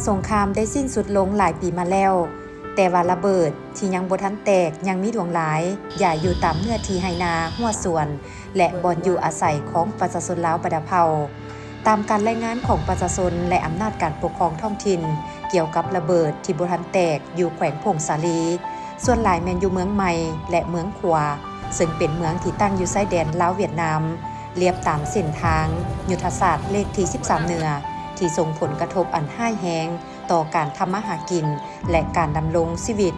ສົງຄາມໄດ້ສິ້ນສຸດລົງຫຼາຍປີມາແລ້ວ, ແຕ່ວ່າລະເບີດທີ່ຍັງບໍ່ທັນແຕກຍັງມີຫຼວງຫຼາຍ ຢາຍຢູ່ຕາມເນື້ອທີ່ໄຮ່ນາ, ຮົ້ວສວນ ແລະ ບ່ອນຢູ່ອາໄສຂອງປະຊາຊົນລາວບັນດາເຜົ່າ. ຕາມການລາຍງານຂອງປະຊາຊົນ ແລະ ອຳນາດການປົກຄອງທ້ອງຖິ່ນ ກ່ຽວກັບລະເບີດທີ່ບໍ່ທັນແຕກຢູ່ແຂວງຜົ້ງສາລີ, ສ່ວນຫຼາຍແມ່ນຢູ່ເມືອງໃໝ່ ແລະ ເມືອງຂວາ, ເຊິ່ງເປັນເມືອງທີ່ຕັ້ງຢູ່ຊາຍແດນລາວ-ຫວຽດນາມ, ລຽບຕາມເສັ້ນທາງຍຸດທະສາດເລກທີສິບສາມເໜືອ, ທີ່ສົ່ງຜົນກະທົບອັນຮ້າຍແຮງຕໍ່ການທຳມາຫາກິນ ແລະ ການດຳລົງຊີວິດ.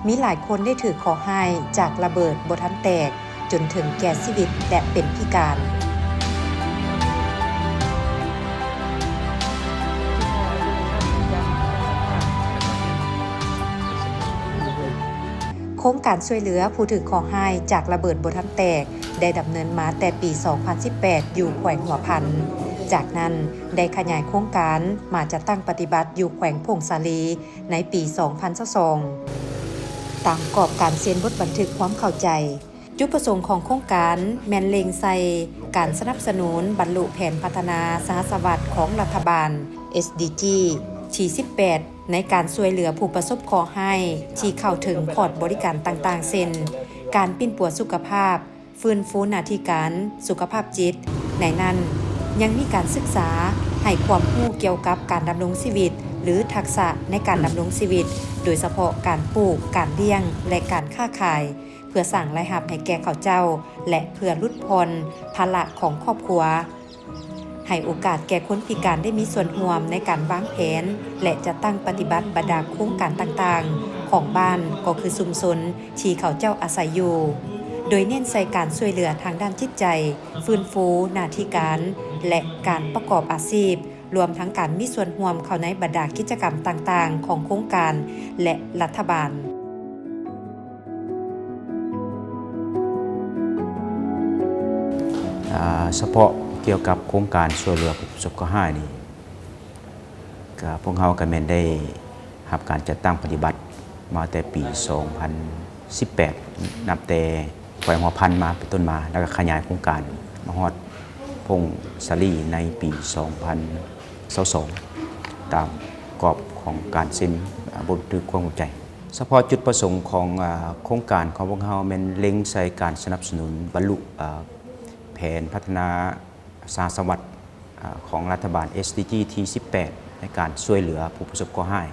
ມີຫຼາຍຄົນໄດ້ຖືກເຄາະຮ້າຍຈາກລະເບີດບໍ່ທັນແຕກ ຈົນເຖິງແກ່ຊີວິດ ແລະ ເປັນພິການ. ໂຄງການຊ່ວຍເຫຼືອຜູ້ຖືກເຄາະຮ້າຍຈາກລະເບີດບໍ່ທັນແຕກ ໄດ້ດຳເນີນມາແຕ່ປີສອງພັນສິບແປດ ຢູ່ແຂວງຫົວພັນ. ຈາກນັ້ນໄດ້ຂະຫຍາຍໂຄງການມາຈັດຕັ້ງປະຕິບັດຢູ່ແຂວງຜົ້ງສາລີໃນປີສອງພັນຊາວສອງ ຕາມກອບການເຊັນບົດບັນທຶກຄວາມເຂົ້າໃຈ. ຈຸດປະສົງຂອງໂຄງການແມ່ນເລັງໃສ່ການສະໜັບສະໜູນບັນລຸແຜນພັດທະນາສະຫັດສະວັດຂອງລັດຖະບານ ເອສດີຈີ ທີສິບແປດ ໃນການຊ່ວຍເຫຼືອຜູ້ປະສົບເຄາະຮ້າຍທີ່ເຂົ້າເຖິງຂອດບໍລິການຕ່າງໆ ເຊັ່ນ ການປິ່ນປົວສຸຂະພາບ, ຟື້ນຟູໜ້າທີ່ການ, ສຸຂະພາບຈິດ. ໃນນັ້ນຍັງມີການສຶກສາໃຫ້ຄວາມຮູ້ກ່ຽວກັບການດຳລົງຊີວິດ ຫຼື ທັກສະໃນການດຳລົງຊີວິດ, ໂດຍສະເພາະການປູກ, ການລ້ຽງ ແລະ ການຄ້າຂາຍ. ເພື່ອສ້າງລາຍຮັບໃຫ້ແກ່ເຂົາເຈົ້າ ແລະ ເພື່ອຫຼຸດຜ່ອນພາລະຂອງຄອບຄົວ, ໃຫ້ໂອກາດແກ່ຄົນພິການໄດ້ມີສ່ວນຮ່ວມໃນການວາງແຜນ ແລະ ຈັດຕັ້ງປະຕິບັດບັນດາໂຄງການຕ່າງໆຂອງບ້ານ ກໍຄືຊຸມຊົນທີ່ເຂົາເຈົ້າອາໄສຢູ່, ໂດຍເນັ້ນໃສ່ການຊ່ວຍເຫຼືອທາງດ້ານຈິດໃຈ, ຟື້ນຟູໜ້າທີ່ການ ແລະ ການປະກອບອາຊີບ, ລວມທັງການມີສ່ວນຮ່ວມເຂົ້າໃນບັນດາກິດຈະກຳຕ່າງໆຂອງໂຄງການ ແລະ ລັດຖະບານ. ອາ ສະເພາະກ່ຽວກັບໂຄງການຊ່ວຍເຫຼືອຜູ້ປະສົບເຄາະຮ້າຍນີ້ ກະພວກເຮົາກະແມ່ນໄດ້ຮັບການຈັດຕັ້ງປະຕິບັດມາແຕ່ປີສອງພັນສິບແປດ ນັບແຕ່ ແຂວງຫົວພັນມາເປັນຕົ້ນມາ ແລ້ວກໍຂະຫຍາຍໂຄງການມາຮອດຜົ້ງສາລີໃນປີສອງພັນຊາວສອງ ຕາມກອບຂອງການເຊັນ ອາ ບົດບັນທຶກຄວາມເຂົ້າໃຈ. ສະເພາະຈຸດປະສົງຂອງ ອາ ໂຄງການຂອງພວກເຮົາແມ່ນເລັງໃສ່ການສະໜັບສະໜູນບັນລຸ ອາ ແຜນພັດທະນາສະຫັດສະວັດ ອາ ຂອງລັດຖະບານ ເອສດີຈີ ທີສິບແປດ ໃນການຊ່ວຍເຫຼືອຜູ້ປະສົບເຄາະຮ້າຍ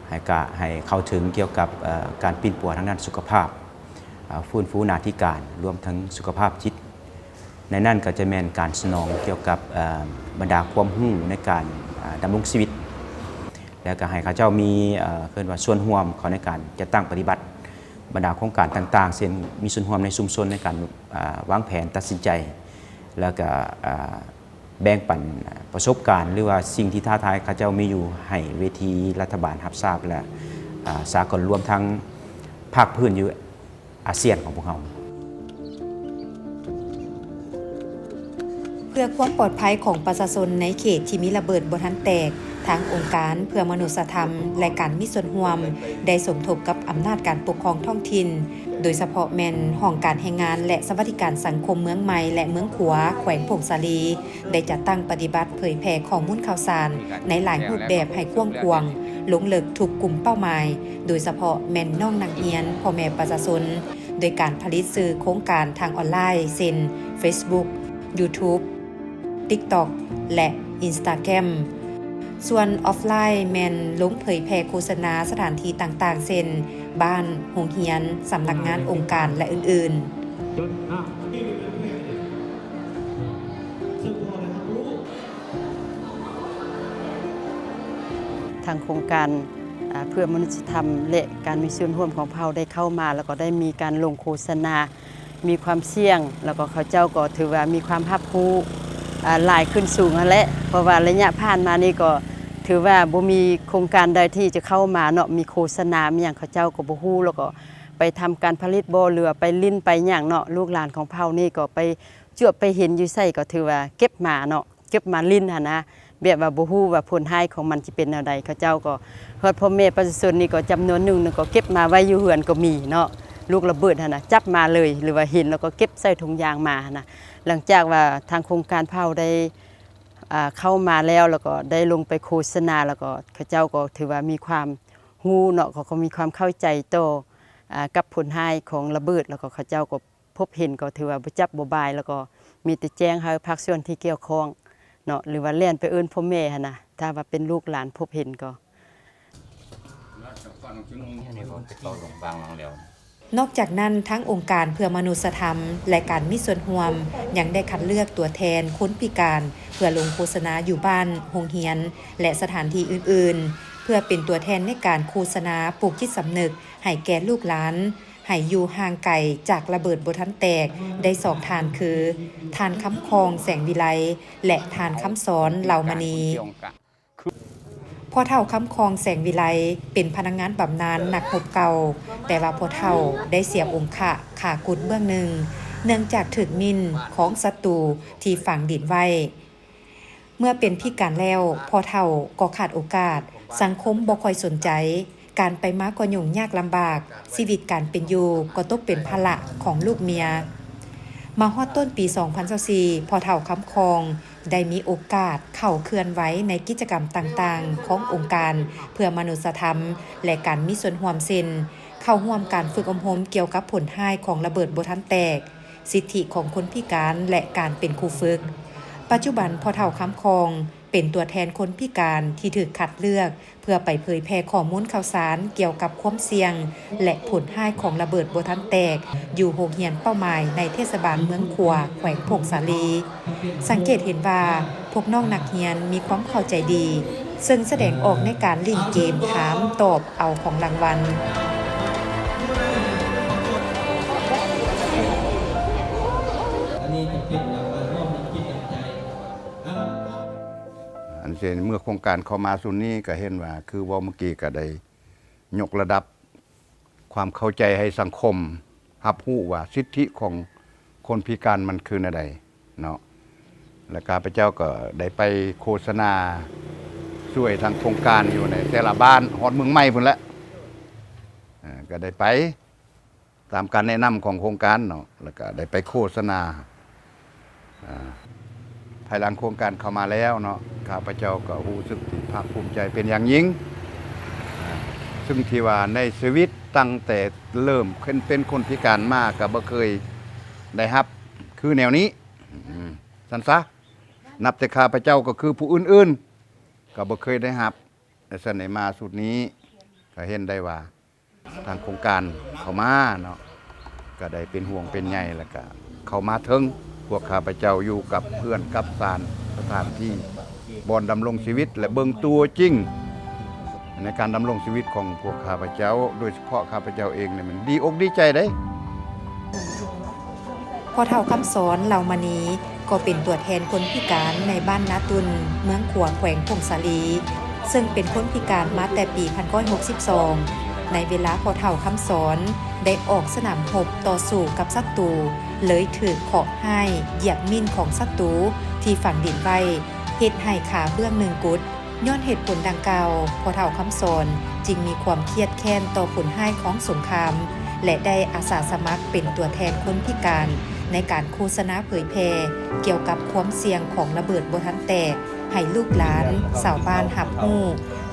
ໃຫ້ກະ ໃຫ້ເຂົ້າເຖິງກ່ຽວກັບ ເອີ ການປິ່ນປົວທາງດ້ານສຸຂະພາບ, ອາ ຟື້ນຟູໜ້າທີ່ການ, ລວມເຖິງສຸຂະພາບຈິດ. ໃນນັ້ນກໍຈະແມ່ນການສະໜອງກ່ຽວກັບ ເອີ ບັນດາຄວາມຮູ້ໃນການ ອາ ດຳລົງຊີວິດ ແລ້ວກໍໃຫ້ເຂົາເຈົ້າມີ ເອີ ເອີ້ນວ່າສ່ວນຮ່ວມເຂົ້າໃນການຈັດຕັ້ງປະຕິບັດບັນດາໂຄງການຕ່າງໆ ເຊັ່ນ ມີສ່ວນຮ່ວມໃນຊຸມຊົນໃນການ ອາ ວາງແຜນຕັດສິນໃຈ ແລ້ວກໍ ອາ ແບ່ງປັນປະສົບການ ຫຼືວ່າສິ່ງທີ່ທ້າທາຍເຂົາເຈົ້າມີຢູ່ ໃຫ້ເວທີລັດຖະບານຮັບຊາບ ແລະ ອາ ສາກົນ ລວມທັງພາກພື້ນຢູ່ອາຊຽນຂອງພວກເຮົາ. ເພື່ອຄວາມປອດໄພຂອງປະຊາຊົນໃນເຂດທີ່ມີລະເບີດບໍ່ທັນແຕກ, ທາງອົງການເພື່ອມະນຸດສະທຳ ແລະ ການມີສ່ວນຮ່ວມ ໄດ້ສົມທົບກັບອຳນາດການປົກຄອງທ້ອງຖິ່ນ, ໂດຍສະເພາະແມ່ນຫ້ອງການແຮງງານ ແລະ ສະຫວັດດີການສັງຄົມເມືອງໃໝ່ ແລະ ເມືອງຂວາ ແຂວງຜົ້ງສາລີ ໄດ້ຈັດຕັ້ງປະຕິບັດເຜີຍແຜ່ຂໍ້ມູນຂ່າວສານໃນຫຼາຍຮູບແບບໃຫ້ກວ້າງຂວາງ, ລົງເລິກທຸກກຸ່ມເປົ້າໝາຍ, ໂດຍສະເພາະແມ່ນນ້ອງນັກຮຽນ, ພໍ່ແມ່ປະຊາຊົນ, ໂດຍການຜະລິດສື່ໂຄງການທາງອອນລາຍ ເຊັ່ນ ເຟສບຸກ, ຢູທູບ, ຕິກຕັອກ ແລະ ອິນສະຕາແກຣມ. ສ່ວນອອຟລາຍແມ່ນລົງເຜີຍແຜ່ໂຄສະນາສະຖານທີ່ຕ່າງໆ ເຊັ່ນ ບ້ານ, ໂຮງຮຽນ, ສຳນັກງານອົງການ ແລະ ອື່ນໆ. ທາງໂຄງການ ອາ ເພື່ອມະນຸດສະທຳ ແລະ ການມີສ່ວນຮ່ວມຂອງພວກເຮົາໄດ້ເຂົ້າມາ ແລ້ວກໍໄດ້ມີການລົງໂຄສະນາ ມີຄວາມສ່ຽງ ແລ້ວກໍເຂົາເຈົ້າກໍຖືວ່າມີຄວາມຮັບຮູ້ ອາ ຫຼາຍຂຶ້ນສູງຫັ້ນແຫຼະ ເພາະວ່າໄລຍະຜ່ານມານີ້ກໍຖືວ່າບໍ່ມີໂຄງການໃດທີ່ຈະເຂົ້າມາເນາະ ມີໂຄສະນາ ມີຫຍັງ ເຂົາເຈົ້າກໍບໍ່ຮູ້ ແລ້ວກໍໄປທຳການຜະລິດບໍ ຫຼືວ່າໄປຫຼິ້ນໄປຫຍັງເນາະ ລູກຫຼານຂອງພວກເຮົານີ້ກໍໄປ ຈວບໄປເຫັນຢູ່ໃສກໍຖືວ່າເກັບມາເນາະ ເກັບມາຫຼິ້ນຫັ້ນນະ ແບບວ່າບໍ່ຮູ້ວ່າຜົນຮ້າຍຂອງມັນຊິເປັນແນວໃດ. ເຂົາເຈົ້າກໍ ຮອດພໍ່ແມ່ປະຊາຊົນນີ້ກໍຈຳນວນໜຶ່ງ ກໍເກັບມາໄວ້ຢູ່ເຮືອນກໍມີເນາະ ລູກລະເບີດຫັ້ນນະ ຈັບມາເລີຍ ຫຼືວ່າເຫັນແລ້ວກໍເກັບໃສ່ຖົງຢາງມາຫັ້ນນະ. ຫຼັງຈາກວ່າທາງໂຄງການພວກເຮົາໄດ້ ອ່າ ເຂົ້າມາແລ້ວ ແລ້ວກໍໄດ້ລົງໄປໂຄສະນາ ແລ້ວກໍເຂົາເຈົ້າກໍຖືວ່າມີຄວາມຮູ້ເນາະ ເຂົາກໍມີຄວາມເຂົ້າໃຈຕໍ່ ອ່າ ກັບຜົນຮ້າຍຂອງລະເບີດ ແລ້ວກໍເຂົາເຈົ້າກໍ ພົບເຫັນກໍຖືວ່າບໍ່ຈັບບໍ່ບາຍ ແລ້ວກໍມີແຕ່ແຈ້ງໃຫ້ພາກສ່ວນທີ່ກ່ຽວຂ້ອງເນາະ ຫຼືວ່າແລ່ນໄປເອີ້ນພໍ່ແມ່ຫັ້ນນະ ຖ້າວ່າເປັນລູກຫຼານພົບເຫັນກໍ. ນອກຈາກນັ້ນ, ທາງອົງການເພື່ອມະນຸດສະທຳ ແລະ ການມີສ່ວນຮ່ວມ ຍັງໄດ້ຄັດເລືອກຕົວແທນຄົນພິການ ເພື່ອລົງໂຄສະນາຢູ່ບ້ານ, ໂຮງຮຽນ ແລະ ສະຖານທີ່ອື່ນໆ ເພື່ອເປັນຕົວແທນໃນການໂຄສະນາ ປູກຈິດສຳນຶກໃຫ້ແກ່ລູກຫຼານ ໃຫ້ຢູ່ຫ່າງໄກຈາກລະເບີດບໍ່ທັນແຕກ ໄດ້ສອງທ່ານຄື ທ່ານ ຄຳຄອງ ແສງວິໄລ ແລະ ທ່ານ ຄຳສອນ ເຫຼົ່າມະນີ. ພໍ່ເຖົ້າ ຄຳຄອງ ແສງວິໄລ ເປັນພະນັກງານບຳນານນັກຮົບເກົ່າ, ແຕ່ວ່າພໍ່ເຖົ້າໄດ້ເສຍອົງຄະຂາກຸດເບື້ອງໜຶ່ງ ເນື່ອງຈາກຖືກມິ່ນຂອງສັດຕູທີ່ຝັງດິນໄວ້. ເມື່ອເປັນພິການແລ້ວ, ພໍ່ເຖົ້າກໍຂາດໂອກາດ, ສັງຄົມບໍ່ຄ່ອຍສົນໃຈ, ການໄປມາກໍຫຍຸ້ງຍາກລຳບາກ, ຊີວິດການເປັນຢູ່ກໍຕົກເປັນພາລະຂອງລູກເມຍ. ມາຮອດຕົ້ນປີສອງພັນຊາວສີ່ ພໍ່ເຖົ້າຄຳຄອງໄດ້ມີໂອກາດເຂົ້າເຄື່ອນໄຫວໃນກິດຈະກຳຕ່າງໆຂອງອົງການເພື່ອມະນຸດສະທຳ ແລະ ການມີສ່ວນຮ່ວມ ເຊັ່ນ ເຂົ້າຮ່ວມການຝຶກອົບຮົມກ່ຽວກັບຜົນຮ້າຍຂອງລະເບີດບໍ່ທັນແຕກ, ສິດທິຂອງຄົນພິການ ແລະ ການເປັນຄູຝຶກ. ປັດຈຸບັນ ພໍ່ເຖົ້າຄຳຄອງ ເປັນຕົວແທນຄົນພິການທີ່ຖືກຄັດເລືອກ ເພື່ອໄປເຜີຍແຜ່ຂໍ້ມູນຂ່າວສານກ່ຽວກັບຄວາມສ່ຽງ ແລະ ຜົນຮ້າຍຂອງລະເບີດບໍ່ທັນແຕກ ຢູ່ໂຮງຮຽນເປົ້າໝາຍໃນເທດສະບານເມືອງຂວາ ແຂວງຜົ້ງສາລີ. ສັງເກດເຫັນວ່າພວກນ້ອງນັກຮຽນມີຄວາມເຂົ້າໃຈດີ, ເຊິ່ງສະແດງອອກໃນການຫຼິ້ນເກມຖາມຕອບເອົາຂອງລາງວັນ. ອັນເຊັ່ນເມື່ອໂຄງການເຂົ້າມາຊຸດນີ້ ກໍເຫັນວ່າ ຄືເວົ້າເມື່ອກີ້ ກໍໄດ້ຍົກລະດັບຄວາມເຂົ້າໃຈໃຫ້ສັງຄົມຮັບຮູ້ວ່າ ສິດທິຂອງຄົນພິການມັນຄືແນວໃດເນາະ ແລະ ຂ້າພະເຈົ້າກໍໄດ້ໄປໂຄສະນາຊ່ວຍທາງໂຄງການຢູ່ໃນແຕ່ລະບ້ານ ຮອດເມືອງໃໝ່ພຸ້ນແຫຼະ ເອີ ກໍໄດ້ໄປ ຕາມການແນະນຳຂອງໂຄງການເນາະ ແລ້ວກະໄດ້ໄປໂຄສະນາ. ອາ ພາຍຫຼັງໂຄງການເຂົ້າມາແລ້ວເນາະ ຂ້າພະເຈົ້າກໍຮູ້ສຶກທີ່ພາກພູມໃຈເປັນຢ່າງຍິ່ງ ອາ ຊຶ່ງທີ່ວ່າໃນຊີວິດຕັ້ງແຕ່ເລີ່ມຂຶ້ນເປັນຄົນພິການມາ ກໍບໍ່ເຄີຍໄດ້ຮັບຄືແນວນີ້ ອືມ ຊັ້ນຊະ ນັບແຕ່ຂ້າພະເຈົ້າກໍຄືຜູ້ອື່ນໆ ກໍບໍ່ເຄີຍໄດ້ຮັບ. ແລະ ຊັ້ນໃນມາຊຸດນີ້ ກໍເຫັນໄດ້ວ່າ ທາງໂຄງການເຂົ້າມາເນາະ ກໍໄດ້ເປັນຫ່ວງເປັນໃຍ ແລ້ວກະເຂົ້າມາເຖິງ ພວກຂ້າພະເຈົ້າຢູ່ກັບເຮືອນກັບຊານ ສະຖານທີ່ບ່ອນດຳລົງຊີວິດ ແລະ ເບິ່ງຕົວຈິງໃນການດຳລົງຊີວິດຂອງພວກຂ້າພະເຈົ້າ ໂດຍສະເພາະຂ້າພະເຈົ້າເອງນີ້ ມັນດີອົກດີໃຈເດ້. ພໍ່ເຖົ້າຄຳສອນ ເຫຼົ່າມະນີ ກໍເປັນຕົວແທນຄົນພິການໃນບ້ານນາຕຸ່ນ ເມືອງຂວາ ແຂວງຜົ້ງສາລີ ເຊິ່ງເປັນຄົນພິການມາແຕ່ປີພັນເກົ້າຮ້ອຍຫົກສິບສອງ ໃນເວລາພໍ່ເຖົ້າຄຳສອນໄດ້ອອກສະໜາມຮົບຕໍ່ສູ້ກັບສັດຕູ ເລີຍຖືກເຄາະຮ້າຍຢຽບມິ່ນຂອງສັດຕູທີ່ຝັງດິນໄວ້ ເຮັດໃຫ້ຂາເບື້ອງໜຶ່ງກຸດ. ຍ້ອນເຫດຜົນດັ່ງກ່າວ, ພໍ່ເຖົ້າຄຳສອນຈຶ່ງມີຄວາມຄຽດແຄ້ນຕໍ່ຜົນຮ້າຍຂອງສົງຄາມ ແລະ ໄດ້ອາສາສະໝັກເປັນຕົວແທນຄົນພິການໃນການໂຄສະນາເຜີຍແຜ່ກ່ຽວກັບຄວາມສ່ຽງຂອງລະເບີດບໍ່ທັນແຕກ ໃຫ້ລູກຫຼານຊາວບ້ານຮັບຮູ້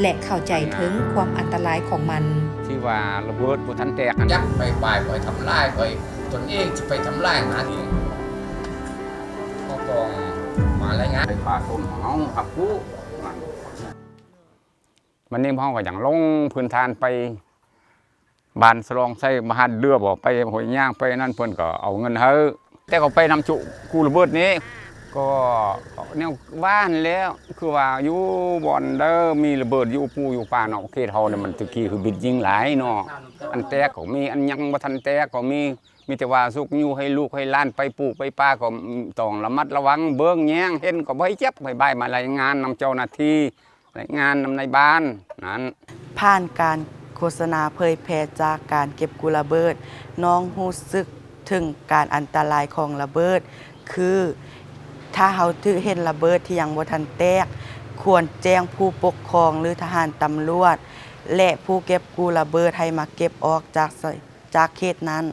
ແລະ ເຂົ້າໃຈເຖິງຄວາມອັນຕະລາຍຂອງມັນ. ທີ່ວ່າລະເບີດບໍ່ທັນແຕກຫັ້ນ ຢາກໄປບາຍ ໄປທຳລາຍ ໄປຕົນເອງ ຊິໄປທຳລາຍຫາເອງ ເຮົາຕ້ອງມາລາຍງານ ໄປປ່າຊົນເຮົາຮັບຮູ້. ບັດນີ້ພວກເຮົາກໍຍັງລົງພື້ນຖານໄປບ້ານສະຫຼອງໄຊ ມະຫາດເດືອບໍ່ ໄປຫ້ວຍຍາງ ໄປນັ້ນ ເພິ່ນກໍເອົາເງິນໃຫ້ ແຕ່ກໍໄປນຳຈຸກູ້ລະເບີດນີ້ ກໍແນວວ່າຫັ້ນແຫຼະ ຄືວ່າຢູ່ບ່ອນໃດມີລະເບີດຢູ່ປູຢູ່ປ່າເນາະ ເຂດເຮົານີ້ມັນແຕ່ກີ້ຄືບິດຍິງຫຼາຍເນາະ ອັນແຕກກໍມີ ອັນຍັງບໍ່ທັນແຕກກໍມີ ມີແຕ່ວ່າຊຸກຍູ້ໃຫ້ລູກໃຫ້ຫຼານໄປປູໄປປ່າ ກໍຕ້ອງລະມັດລະວັງ ເບິ່ງແຍງ ເຫັນກໍບໍ່ໃຫ້ຈັບໃຫ້ບາຍ ມາລາຍງານນຳເຈົ້າໜ້າທີ່ ລາຍງານນຳນາຍບ້ານນັ້ນ. ຜ່ານການໂຄສະນາເຜີຍແຜ່ຈາກການເກັບກູ້ລະເບີດ, ນ້ອງຮູ້ສຶກເຖິງການອັນຕະລາຍຂອງລະເບີດ ຄື ຖ້າເຮົາຖືກເຫັນລະເບີດທີ່ຍັງບໍ່ທັນແຕກ, ຄວນແຈ້ງຜູ້ປົກຄອງ ຫຼື ທະຫານ, ຕຳຫຼວດ ແລະ ຜູ້ເກັບກູ້ລະເບີດ ໃຫ້ມາເກັບອອກຈາກ ຈາກເຂດນັ້ນ.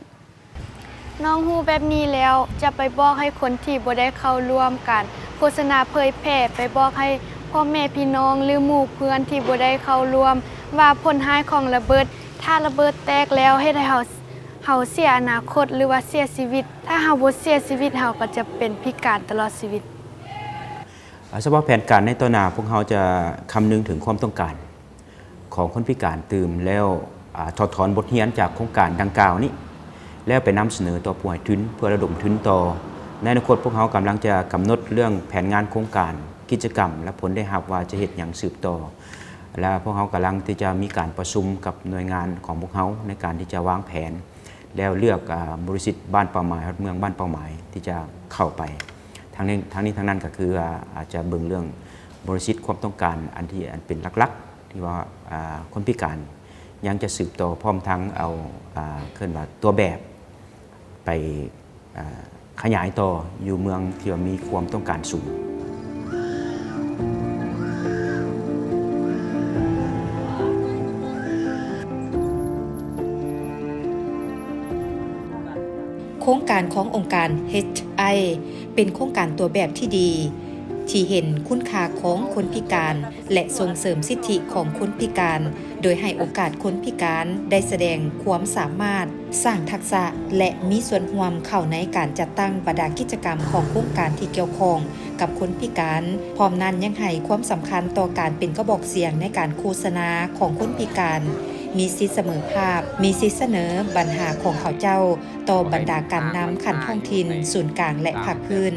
ນ້ອງຮູ້ແບບນີ້ແລ້ວ ຈະໄປບອກໃຫ້ຄົນທີ່ບໍ່ໄດ້ເຂົ້າຮ່ວມການ ໂຄສະນາເຜີຍແຜ່ໄປບອກໃຫ້ພໍ່ແມ່ພີ່ນ້ອງ ຫຼື ໝູ່ເພື່ອນທີ່ບໍ່ໄດ້ເຂົ້າຮ່ວມ ວ່າຜົນຮ້າຍຂອງລະເບີດ ຖ້າລະເບີດແຕກແລ້ວເຮັດໃຫ້ເຮົາ ເຮົາເສຍອະນາຄົດ ຫຼືວ່າເສຍຊີວິດ. ຖ້າເຮົາບໍ່ເສຍຊີວິດ ເຮົາກໍຈະເປັນພິການຕະຫຼອດຊີວິດ. ສະເພາະແຜນການໃນຕໍ່ໜ້າ ພວກເຮົາຈະຄຳນຶງເຖິງຄວາມຕ້ອງການຂອງຄົນພິການຕື່ມ ແລ້ວ ອາ ຖອດຖອນບົດຮຽນຈາກໂຄງການດັ່ງກ່າວນີ້ ແລ້ວໄປນຳສະເໜີຕໍ່ຜູ້ໃຫ້ທຶນ ເພື່ອລະດົມທຶນຕໍ່. ໃນອະນາຄົດພວກເຮົາກຳລັງຈະກຳນົດເລື່ອງແຜນງານໂຄງການ, ກິດຈະກຳ ແລະ ຜົນໄດ້ຮັບວ່າຈະເຮັດຫຍັງສືບຕໍ່ ແລະ ພວກເຮົາກຳລັງທີ່ຈະມີການປະຊຸມກັບໜ່ວຍງານຂອງພວກເຮົາໃນການທີ່ຈະວາງແຜນ ແລ້ວເລືອກ ອາ ບໍລິສັດບ້ານເປົ້າໝາຍ ຮອດເມືອງບ້ານເປົ້າໝາຍທີ່ຈະເຂົ້າໄປ. ທັງນີ້ ທັງນີ້ທັງນັ້ນກໍຄືວ່າອາດຈະເບິ່ງເລື່ອງບໍລິສັດຄວາມຕ້ອງການອັນທີ່ ອັນເປັນຫຼັກໆ ທີ່ວ່າ ອາ ຄົນພິການຍັງຈະສືບຕໍ່ ພ້ອມທັງເອົາ ອາ ເອີ້ນວ່າຕົວແບບໄປ ອາ ຂະຫຍາຍຕໍ່ຢູ່ເມືອງທີ່ວ່າມີຄວາມຕ້ອງການສູງ. ໂຄງການຂອງອົງການ ເອັດໄອ ເປັນໂຄງການຕົວແບບທີ່ດີ ທີ່ເຫັນຄຸນຄ່າຂອງຄົນພິການ ແລະ ສົ່ງເສີມສິດທິຂອງຄົນພິການ ໂດຍໃຫ້ໂອກາດຄົນພິການໄດ້ສະແດງຄວາມສາມາດ, ສ້າງທັກສະ ແລະ ມີສ່ວນຮ່ວມເຂົ້າໃນການຈັດຕັ້ງບັນດາກິດຈະກຳຂອງໂຄງການທີ່ກ່ຽວຂ້ອງກັບຄົນພິການ. ພ້ອມນັ້ນຍັງໃຫ້ຄວາມສຳຄັນຕໍ່ການເປັນກະບອກສຽງໃນການໂຄສະນາຂອງຄົນພິການ, ມີສິດສະເໝີພາບ, ມີສິດສະເໜີບັນຫາຂອງເຂົາເຈົ້າຕໍ່ບັນດາການນຳຂັ້ນທ້ອງຖິ່ນ, ສູນກາງ ແລະ ພາກພື້ນ.